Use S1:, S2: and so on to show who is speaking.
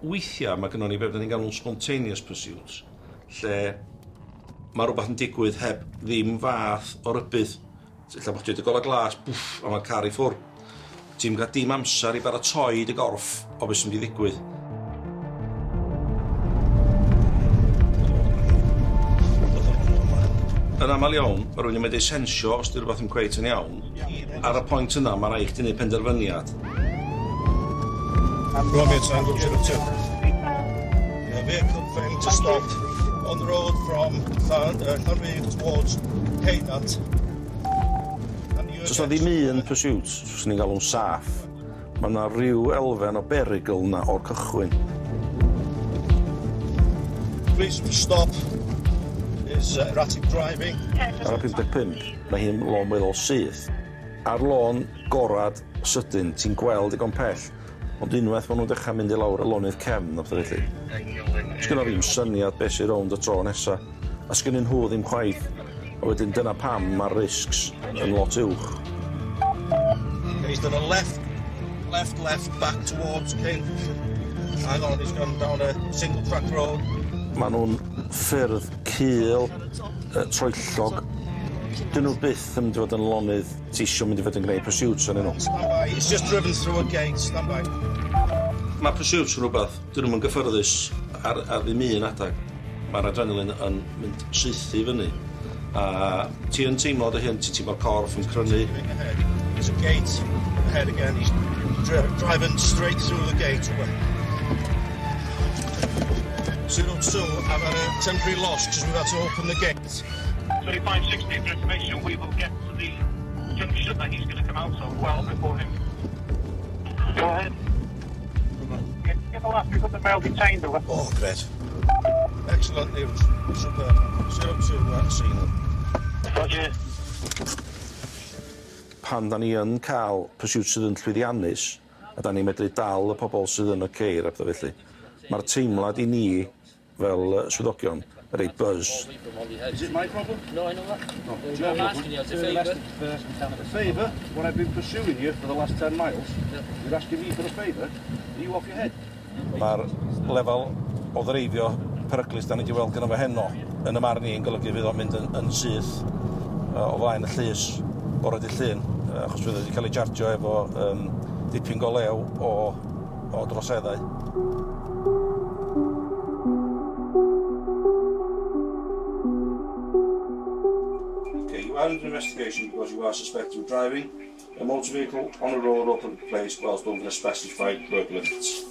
S1: Weithiau mae gynnon ni be dan ni'n galw'n spontaneous pursuits, lle mae rhywbeth yn digwydd heb ddim fath o rybudd. Ella bod chdi wedi golau glas, bwff, a mae'r car i ffwr. Ti'm gael dim amser i baratoi dy gorff o beth sy'n mynd i ddigwydd. Yn aml iawn, mae rhywun yn medru sensio os 'di rhywbeth ddim cweit yn iawn. Ar y pwynt yna, mae rhaid chdi wneud penderfyniad.
S2: Romeo Tango 02. The vehicle failed to stop on the road from Llanrug towards Ceunant.
S1: Does 'na ddim un pursuit fyswn i'n galw'n saff. Mae 'na ryw elfen o berygl 'na o'r cychwyn.
S2: Reason for stop is erratic driving.
S1: Ar y 55, mae hi'n lôn weddol syth. Ar lôn gorad sydyn, ti'n gweld digon pell, ond unwaith maen nhw'n dechrau mynd i lawr y lonydd cefn a pethau felly, sgynna fi'm syniad beth sy'n rownd y tro nesa, a sgynnyn nhw ddim chwaith. A wedyn dyna pam mae'r risks yn lot uwch.
S2: He's done a left, left, left, back towards King. Hang on, he's gone down a single track road.
S1: Maen nhw'n ffyrdd cul, troellog. Dyn nhw byth yn mynd i fod yn lonydd ti isio mynd i fod yn gwneud pursuits arnyn nhw.
S2: Stand by, he's just driven through a gate, stand by.
S1: Mae pursuits yn rhywbeth, dyn nhw'm yn gyffyrddus ar ddim un adeg. Mae'r adrenaline yn mynd syth i fyny a ti yn teimlo dy hun, ti'n teimlo'r corff yn crynu.
S2: There's a gate ahead again, he's driving straight through the gate. 02, I've had a temporary loss because we've had to open the gate.
S3: 3560 for information, we will get to the junction that he's going to come out of well before him. Go ahead. Get the last, we've got the male detained over.
S2: Oh, great. Excellent news. Superb. 02, scene.
S3: Roger.
S1: Pan da ni yn cael pursuit sydd yn llwyddiannus, a da ni'n medru dal y pobl sydd yn y ceir a pethau felly, mae'r teimlad i ni fel swyddogion yn reit buzz.
S2: Is it my problem?
S4: No, I know that.
S2: No.
S4: It's your I'm asking you as a favour.
S2: A favour? When I've been pursuing you for the last 10 miles, you're asking me for a favour? Are you off your head?
S1: Mae'r lefel o ddreifio peryglus da ni wedi weld gyda fo heno yn y marn i yn golygu fydd o'n mynd yn syth o flaen y llys bore dydd Llun, achos fydd o wedi cael ei chargio efo dipyn go lew o droseddau. Okay, you are under investigation because you are suspected of driving a motor vehicle on a road or public place whilst over the specified work limits.